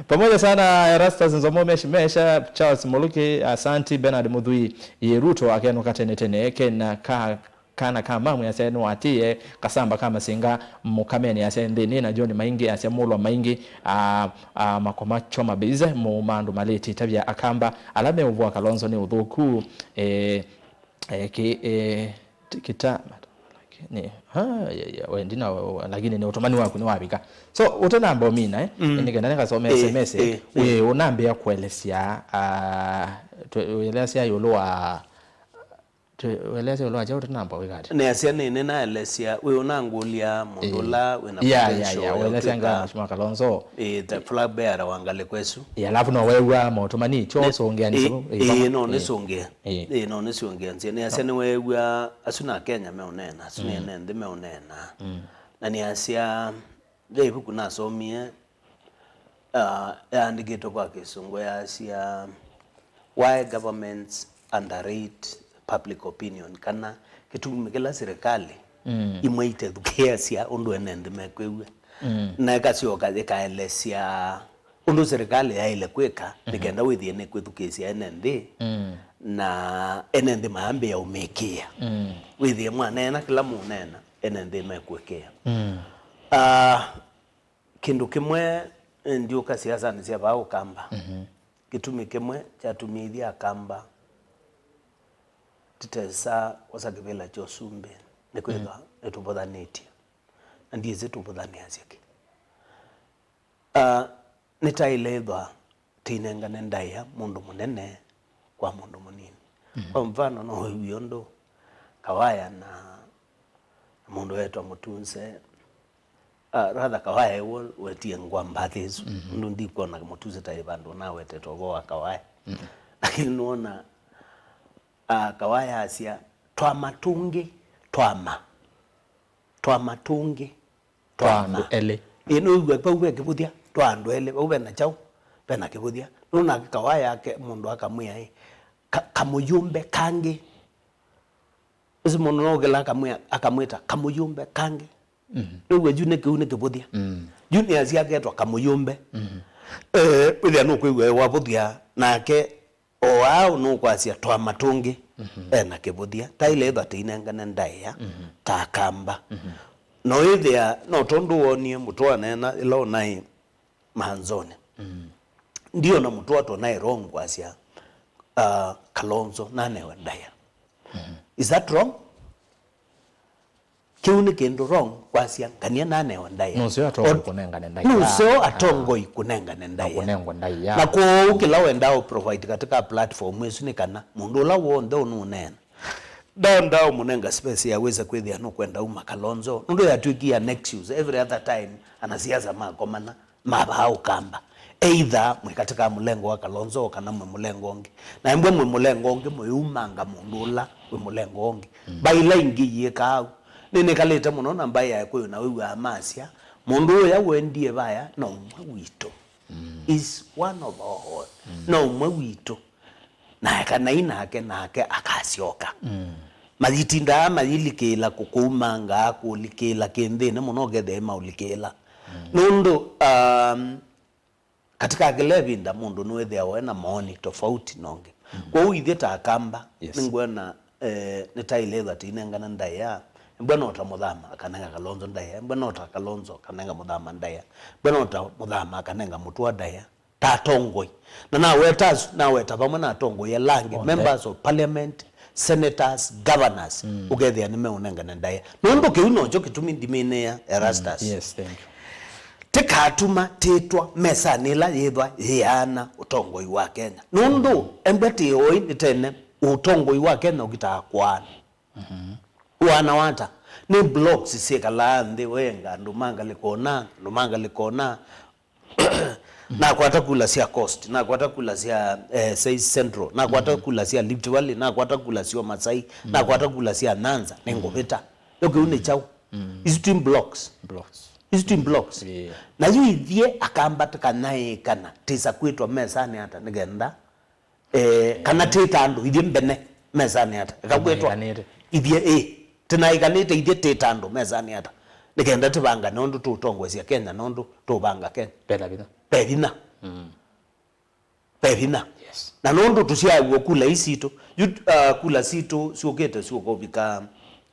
Pamoja sana, Erastus Nzomo, Mesh-, Mesha, Charles Muluki, asanti, Bernard Muthui, ye Ruto akenũka tene tene, kena ka, kana ka mamu yasya nĩwatĩĩe Kasamba ka Masinga mũkameni yasya nthĩnĩ, na John Maingi yasya mũlwa Maingi, a, a, makoma choma base, mũũma andũ malĩti tavya Akamba, ala meũvũa Kalonzo nĩ ũthũku, eh, eh, ki, eh, ti-, kita, ni, ha, ya, ya, we, ndina, lakini nĩ ũtũmani waku nĩwavika. So, ũtanamba ũmina, eh? Mm. Nĩkenda nĩkasome, eh, S M S, eh, wĩ, eh, ũnambĩa kũelesya, ah, twe-, ũelesya ĩũlũ wa, twe-, ũelesya ĩũlũ wa kyaũ ũtanamba wĩka ati? Nĩasya nĩ, nĩnaelesya, wĩ ũnangũlya mũndũ, eh, ũla wĩna, yeah, yeah, potential, yeah, ya ũelesya ũtwĩka, ngavana Mheshimiwa Kalonzo. Eh, the flag bearer wa ngalĩko ĩsu. Eh, alafu no wew'a motũmani, kyo, nĩ-, sũngĩa nĩ, eh, sũngĩa. Eh, no, eh, nĩsũngĩa. Eh. Ĩĩ, no, nĩsũngĩa nzĩa. Nĩasya nĩweew'a asu na Kenya meũneena, asu nĩ, mm, ene nthĩ meũneena. Mm. Na nĩasya, ve ĩvuku nasomie, ah, yaandĩkĩtwe kwa Kĩsũngũ, yaasya, "Why governments underrate public opinion," kana kĩtumi kĩla silikalĩ, mm, imwe itethukĩĩasya ũndũ ene nthĩ mekwĩw'a. Mm. Na ĩkasyoka ĩkaelesya ũndũ silikalĩ yaĩle kwĩka, mhm, nĩ kenda wĩthĩe nĩkwĩthukĩĩsya ene nthĩ, mm, na ene nthĩ mayambĩĩa ũmĩkĩĩa. Mm. Wĩthĩe mwaneena kĩla mũũneena, ene nthĩ mekũĩkĩĩa. Mm. Ah, kĩndũ kĩmwe, eh, ndiũka siasanĩ sya vaa Ũkamba. Mhm. Kĩtumi kĩmwe kyatumĩithye Akamba tũtesa kwosa kĩvĩla kya ũsumbĩ nĩ kwĩthwa, mm, nĩtũvũthanĩtye. Na ndyĩsĩ tũvũthanĩasya kĩ. Ah, nĩtaĩle ĩthwa tũinengane ndaĩa mũndũ mũnene kwa mũndũ mũnini. Mhm. Kwa mfano, no wĩw'e ũndũ Kawaya na mũndũ weetwa Mũtunze, Uh, rather Kawaya ewo wetie ngwa mbathi isu. Mhm. Ndu ndikwona mũtusi ta vandũ nawetete ũvoo wa Kawaya. Mhm. Lakini nuona, uh, Kawaya asya, "Twama tũngĩ, twama. Twama tũngĩ, twa andũ elĩ." Ĩ, nũigua vau ve kĩvũthya, twa andũ elĩ, vau vena kyaũ, vena kĩvũthya. Nũna Kawaya ake mũndũ akamwĩa, ĩ, "Ka-, kamũyũmbe kangĩ." Ũsu mũndũ no ũkĩla akamwĩa, akamwĩta kamũyũmbe kangĩ. Mhm. Nĩw'o yu nĩ kĩu nĩ kĩvũthya. Mm. Yu nĩ asyaketwa kamũyũmbe. Mhm. Eh, wĩthĩa nũkwĩw'a wavũthya nake o aũ nũkwasya twama tũngĩ. Mhm. Ena kĩvũthya. Taile ĩthwa tĩinengane ndaĩa, mhm, ta akamba. Mhm. No ĩthĩa, no tondũ wonie mũtũ aneena ĩla ũnaĩ manzoni. Mm. Ndiona mũtũ atwa naĩ wrong kwasya, uh, Kalonzo nanewe ndaĩa. Mhm. Is that wrong? Kĩu nĩ kĩndũ wrong kwasya ngania nanewa ndaĩa. Nũseo atongoi kũnengane ndaĩa. Nũseo atongoi kũnengane ndaĩa. Na kũnengwa ndaĩa. Na kwoou kĩla wendaa ũ provide katika platform ĩsu nĩ kana mũndũ ũla w'onthe ũnũneena ndendaa ũmũnenga space ya wĩse kwĩthĩa nũkwenda uma Kalonzo. Nũndũ yatw'ĩkie an excuse every other time anasiasa makomana mavaa ũkamba. Either mwĩ katika mũlengo wa Kalonzo kana mwĩ mũlengo ũngĩ. Na embwe mwĩ mũlengo ũngĩ, mũyĩumanga mũndũ ũla wĩ mũlengo ũngĩ. Mm. Mbaĩ ila ingĩ iyĩkaa au. Nĩnĩkalĩte mũno na mbaĩ ya Ekũyũ na wĩw'aa masya, "Mũndũ ũya ũendie vaya no ũmwe witũ." Mm. Is one of our own. Mm. No ũmwe witũ. Na ekanai nake, nake akasyoka. Mm. Mayitindaa mayilikĩĩla kũkũumangaa kũlikĩĩla kĩ nthĩnĩ mũno ũkethĩa maũlikĩĩla. Mm. Nũndũ, um, katika kĩla ĩvinda mũndũ nĩwĩthĩawa ena maoni tofauti na ũngĩ. Mm. Kwoou ithyĩ ta akamba, yes, nĩngwona, eh, nĩtaĩle ĩthwa tĩinengana ndaĩa, embwe no ta Mũthama akanenga Kalonzo ndaĩa, embwe no ta Kalonzo akanenga Mũthama ndaĩa, embwe no ta Mũthama akanenga Mũtũa ndaĩa. Ta atongoi. Na naweta asu, naweta vamwe na atongoi ala angĩ, onthe, members of parliament, senators, governors, mm, ũkethĩa nĩmeũnengane ndaĩa. Nũndũ kĩu nokyo kĩtumi ndimĩnĩa Erastus. Mm, yes, thank you. Tĩkatuma tĩtwa mesanĩ ĩla yĩthwa yĩaana ũtongoi wa Kenya. Nũndũ, mm, embwe tĩ oĩ nĩ tene ũtongoi wa Kenya ũkitaa kũaana. Mhm. Ũaana wata? Nĩ blocks syĩkalaa nthĩ, wenga andũ ma ngalĩko ũna, andũ ma ngalĩko ũna, nakwata kula sya Coast, nakwata kula sya, eh, Central, nakwata, mhm, kula sya Rift Valley, nakwata kula sya Masai, mhm, nakwata kula sya Nyanza, nĩngũvĩta. Yo kĩu nĩ kyaũ? Mm. Isu ti blocks. Blocks. Isu ti blocks. Yeah. Na yu ithyĩ akamba tũkanyaĩĩkana, tĩsa kwĩtwa mesanĩ ata nĩkenda, eh, kana, eh, tĩta andũ ithyĩ mbene mesanĩ ata? Eka kwĩtwa. Tũnaĩkanĩte. Ithyĩ, ĩ, tũnaĩkanĩte ithyĩ tĩta andũ mesanĩ ata? Nĩkenda tũvangane ũndũ tũũtongoesya Kenya na ũndũ tũũvanga Kenya. Pena vinya. Pe vinya. Mm. Pe vinya. Yes. Na nũndũ tũsyaĩw'e kula ii sitũ, yu, uh, kula sitũ syũkĩte syũka ũvika,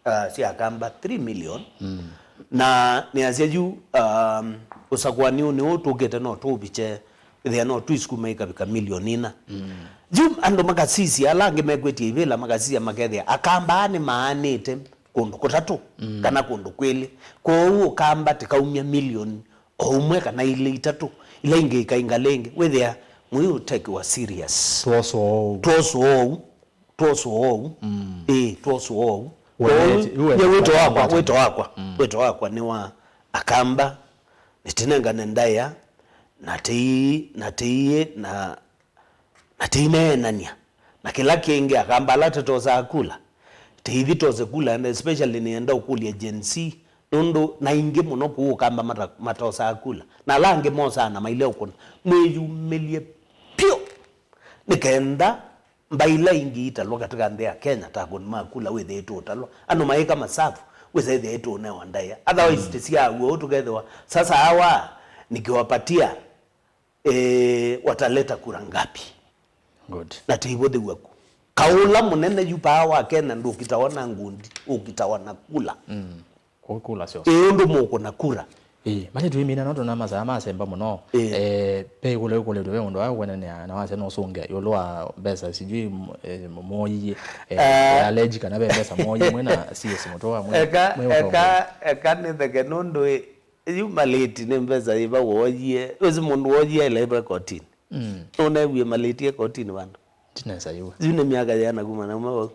uh, sya akamba three million. Mm. Na nĩasya yu, um, ũsakũani ũũ nĩũ tũkĩte no tũũvikye, ĩthĩa no tũisukuma ikavika milioni ina. Mm. Yu andũ makasisya, ala angĩ mekwĩtya ivĩla makasisya makethĩa akamba aa nĩmaanĩte kũndũ kũtatũ, mm, kana kũndũ kwĩlĩ. Kwoou ũkamba tĩkaumya milioni o ũmwe kana ilĩ itatũ, ila ingĩ ikaingala ĩngĩ, wĩthĩa mũi ũtekiwa serious. Twoswa ũu. Twoswa ũu. Twoswa ũu. Mm. Ĩĩ, twoswa ũu. Kwoou, wĩtĩkĩlĩte, wĩtĩkĩlĩte wĩto wakwa, akamba. Wĩto wakwa nĩ wa akamba, nĩtĩnengane ndaĩa, na tĩi, na tĩi, na na tĩineenany'a. Na kĩla kĩngĩ, akamba ala tũtosaa kula, tĩithi tose kula, and especially nĩenda ũkũlya Gen Z, nũndũ na aingĩ mũno kũu ũkamba mata-, matosaa kula, na ala angĩ mosaa na maile ũkũna. Mwĩyumĩlye vyũ nĩ kenda mbaĩ ila ingĩ italwa katika nthĩ ya Kenya, ta akũni ma kula wĩthĩĩtwe ũtalwa, andũ maĩka masavu, wĩsa ĩthĩĩtwe ũnewa ndaĩa. Otherwise, mm, tĩsyaaw'a ũu tũkethĩwa, sasa hawa nikiwapatia eh, wataleta kura ngapi? Good. Na tĩivũthĩw'a ku. Kaũla mũnene yu paa wa Kenya ndũkitawa na ngundi, ũkitawa na kula. Mm. Kũ-, kula syo. Ĩ ũndũ mũkũna kura. Ĩ, mali twĩmina no tuna masaa masemba mũno. Ĩ. Eh, pe kule kule tuwe ũndũ wa kwenanĩa na wase no sunge yolo wa mbesa sijui m-, eh, moyie, eh, eh, allege kana be mbesa moyie mwena C S Mũtũa mwena. Eka, eka, eka nĩtheke nũndũ ĩ, yu malĩti nĩ mbesa yĩva woyie? Wĩsĩ mũndũ woyie aĩle ĩva kotini? Mm. Nũneewie malĩti e kotini vandũ? Ndinesa yĩw'a. Yu nĩ myaka yĩana kuma nauma vau?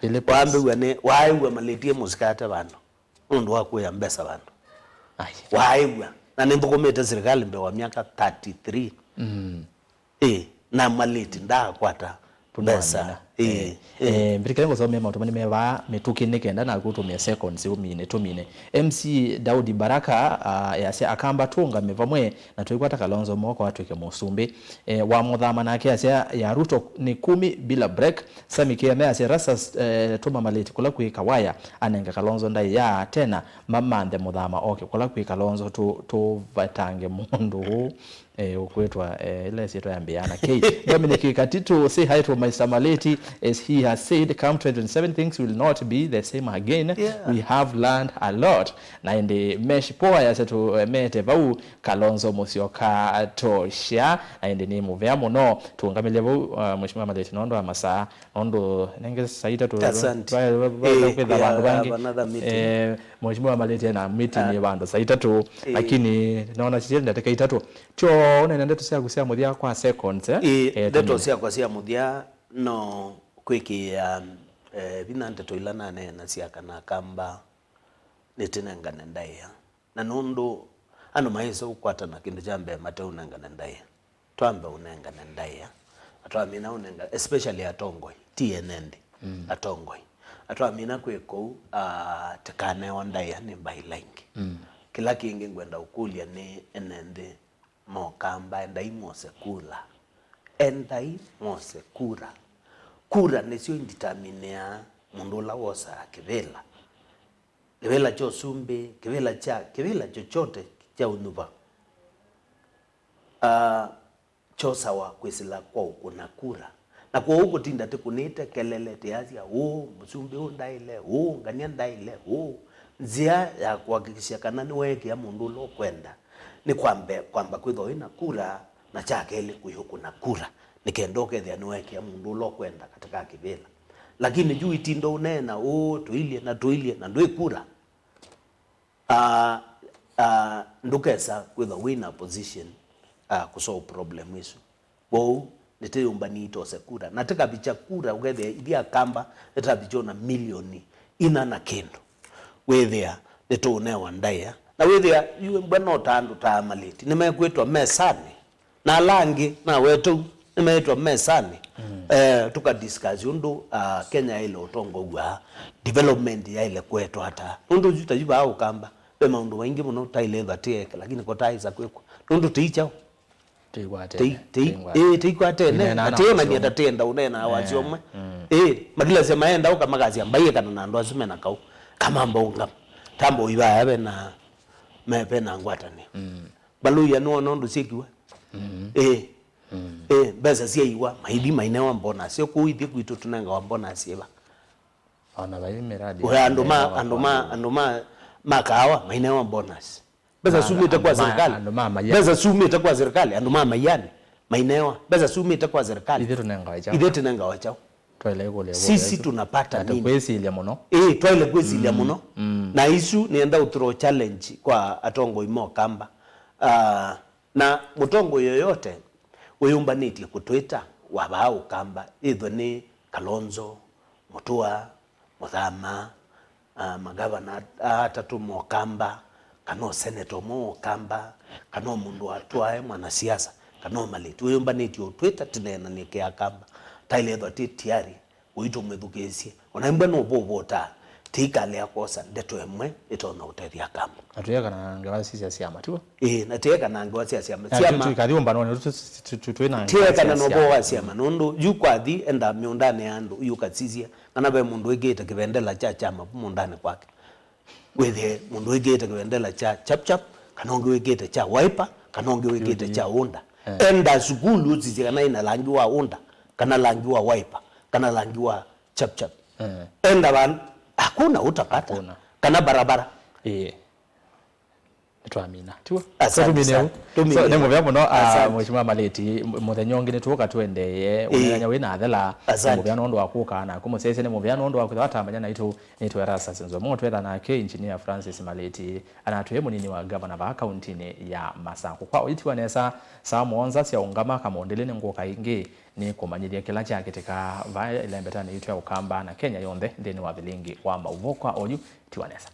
Ilĩ plus. Waambĩw'a nĩ, waaĩw'a malĩti e mũsikate vandũ nũndũ wa kũya mbesa vandũ? Ai. Waaĩw'a. Na nĩnthũkũmĩte sirikali mbee wa myaka thirty-three. Mm. Ĩĩ, na malĩti ndaakwata mbesa. Ĩĩ, ĩĩ. Eh, mbĩtĩkĩle ngũsomea maũndũ manĩ me vaa mĩtũkĩ nĩ kenda naku ũtũmĩe seconds ũmine, tũmine. M C Daudi Baraka, ah, easya, Akamba tũũngame vamwe na tũikwata Kalonzo moko atw'ĩke mũsumbĩ. Eh, wa Mũthama nake asya, ya Ruto nĩ kumi bila break. Sami K M asya, Rastas, eh, tũma malĩti kũla kwĩ Kawaya, anenge Kalonzo ndaĩa tena, mamanthe Mũthama oke kũla kwĩ Kalonzo tũ-, tũvetange mũndũ ũũ. Eh, ũkwĩtwa, eh, ĩla ĩsyĩtwa yambĩaa na K. Dominic Katitu, say hi to Mister Maleti. As he has said, come twenty twenty-seven, things will not be the same again. Yeah. We have learned a lot. Na ĩndĩ Mesh Poa yasya tũmete vau, Kalonzo Musyoka tosha. Na ĩndĩ nĩ mũvea mũno. Tũũngamĩlye vau, uh, Mheshimiwa Maleti, nũndũ wa masaa, nũndũ nenge saa itatũ. Asante. Twa-, twa-, twa-, eh, kwĩtha we vandũ have vangĩ. Another meeting. Eh, Mheshimiwa Maleti ena meeting, ah, ya vandũ saa itatũ, eh, lakini naona sisi ndatĩka itatũ. Tyo, ũneena ndeto syaku sya mũthya kwa seconds, eh? Ĩĩ, eh, ndeto tũmine. Syakwa sya mũthya no kwĩkĩĩa, eh, vinya ndeto ila naneenasya kana Akamba nĩtũnengane ndaĩa. Na nũndũ andũ maĩsa ũkwatana kĩndũ kya mbee mateũnengane ndaĩa. Twambe ũnengane ndaĩa. Na twamina ũnengane, especially atongoi, ti ene nthĩ, mm, atongoi. Na twamina kwĩ kũu, ah, tĩkanewa ndaĩa nĩ mbaĩ ila ingĩ. Mm. Kĩla kĩngĩ ngwenda ũkũlya nĩ ene nthĩ, Mokamba, endai mwose kura. Endai mwose kura. Kura nĩsyo inditaminĩaa mũndũ ũla wosaa kĩvĩla. Kĩvĩla kya ũsumbĩ, kĩvĩla kya, kĩvĩla chochote kya ũnyuva. Ah, kyosawa kwĩsĩla kwa ũkũna kura. Na kwoou kũtinda tĩkũnĩte kelele, tĩasya, "Ũũ, mũsumbĩ ũũ ndaĩle, ũũ, ngania ndaĩle, ũũ." Nzĩa ya kũhakikisha kana nĩweekĩa mũndũ ũla ũkwenda, nĩ kwambe, kwamba kwĩthwa wĩna kura, na kya kelĩ kũiũkũna kura, nĩ kenda ũkethĩa nĩweekĩa mũndũ ũla ũkwenda katĩ ka kĩvĩla. Lakini yu itinda ũneena, "Ũũ, tũilye na tũilye," na ndwĩ kura. Ah, ah, ndũkesa kwĩthwa wĩ na position, ah, kũsolve problem ĩsu. Kwoou, nĩtĩyũmbanĩe itose kura. Na tĩkavikya kura, ũkethĩa ithyĩ Akamba, nĩtavikya ona milioni ina na kĩndũ. Wĩthĩa, nĩtũũnewa ndaĩa. Na wĩthĩa, yu mbwa no ta andũ ta Maleti, nĩmekwĩtwa mesanĩ. Na ala angĩ, na wetu, nĩmeĩtwa mesanĩ, mm, eh, tũka discuss ũndũ, ah, Kenya ĩle ũtongow'a, development yaĩle kũetwa ata. Nũndũ yu ta yu vaa Ũkamba, ve maũndũ maingĩ mũno taĩle ĩthwa tĩeke, lakini ko taĩsa kwĩkwa. Nũndũ tĩi kyaũ? Tĩikwatene. Tĩi, tĩi, ĩĩ, tĩikwatene. Na tĩonany'a ta tĩenda ũneena wasyo ũmwe. Mm. Ĩĩ, makilasya maenda ũka makasya mbaie kana na andũ asu mena kaũ. Kamamba ũngama. Tamba ũivaya vena, me, vena ngwatanĩo. Mm. Mbalũia nĩwona ũndũ syĩkiwa? Mm. Ĩĩ. Mm. Ĩĩ, mbesa syaiwa, maithi mainewa bonus. Syo kũu ithyĩ kwitũ tũnengawa bonus ĩva? Ona vai miradi. Ũya andũ ma, andũ ma, andũ ma, ma kaawa mainewa bonus. Mbesa sumĩte kwa serikali. Andũ ma maiani. Mbesa sumĩte kwa serikali, andũ ma maiani mainewa. Mbesa sumĩte kwa serikali. Ithyĩ tũnengawa kyaũ? Ithyĩ tũnengawa kyaũ? Twaĩle kũlya. Sisi tunapata nini? Kwĩsilya mũno. Ĩĩ, twaĩle kwĩsilya mũno. Mm. Na isu nĩenda ũthrow challenge kwa atongoi ma Ũkamba. Ah, na mũtongoi yoyote wĩyũmbanĩtye kũtwĩta wa vaa Ũkamba, ĩthwe nĩ Kalonzo, Mũtũa, Mũthama, ah, magavana aa atatũ ma Ũkamba, kana o senator ũmwe wa Ũkamba, kana o mũndũ watwae mwanasiasa, kana o Maleti wĩyũmbanĩtye ũtwĩta tũneenanĩe kĩ Akamba, taĩle ethwa tĩ tiari ũitũmĩthukĩĩsye. Ona imbwa no vũvũtaa, tĩikalea kwosa ndeto ĩmwe ĩtonya ũtethya Akamba. Na tũyekana na ngewa sisya syama, tiw'o? Ĩĩ, na tĩyekana na ngewa sya syama. Syama tũikathi ũmbanonĩ, tũ-, tũ-, tũ-, tũ-, twĩna ngewa sya syama. Tĩyekana na ũvoo wa syama, nũndũ yu kwathi enda mĩũndanĩ ya andũ, yu ũkasisya, kana ve mũndũ wĩkĩĩte kĩvendela kya kyama vu mũũndanĩ kwake. Wĩthĩe mũndũ wĩkĩĩte kĩvendela kya Chap Chap, kana ũngĩ wĩkĩĩte kya Wiper, kana ũngĩ wĩkĩĩte kya UDA. Eh. Enda sukulu ũsisye kana ĩna langi wa UDA, kana langi wa Wiper, kana langi wa Chap Chap. Eh. Enda van-, hakuna utapata. Hakuna. Kana barabara. Eh. Nĩtwamina. Tiw'o? Asante sana. Tũmine ũu. Tũmine. So, nĩ mũvea mũno, ah, Mheshimiwa Maleti, m-, mũthenya ũngĩ nĩtũũka tũendeee. Ĩĩ. Ũneenany'a wĩ na athela. Asante. Nĩ mũvea nũndũ wa kũka naku mũsyaĩĩsya, nĩ mũvea nũndũ wa kwĩthĩwa watambany'a naitũ. Nĩtwe Erastus Nzomo, twetha nake Engineer Francis Maleti, anatwĩe mũnini wa ngavana vaa kauntinĩ ya Masakũ. Kwa ũyĩtiwa nesa, saa mũonza sya ũngama kamũndĩlĩ nĩngũka ĩngĩ nĩkũmanyĩthya kĩla kyakĩtĩka vaa ĩlembetanĩ yitũ ya Ũkamba na Kenya yonthe nthĩnĩ wa vilingi wa maũvoo. Kwa oyu, tiwa nesa.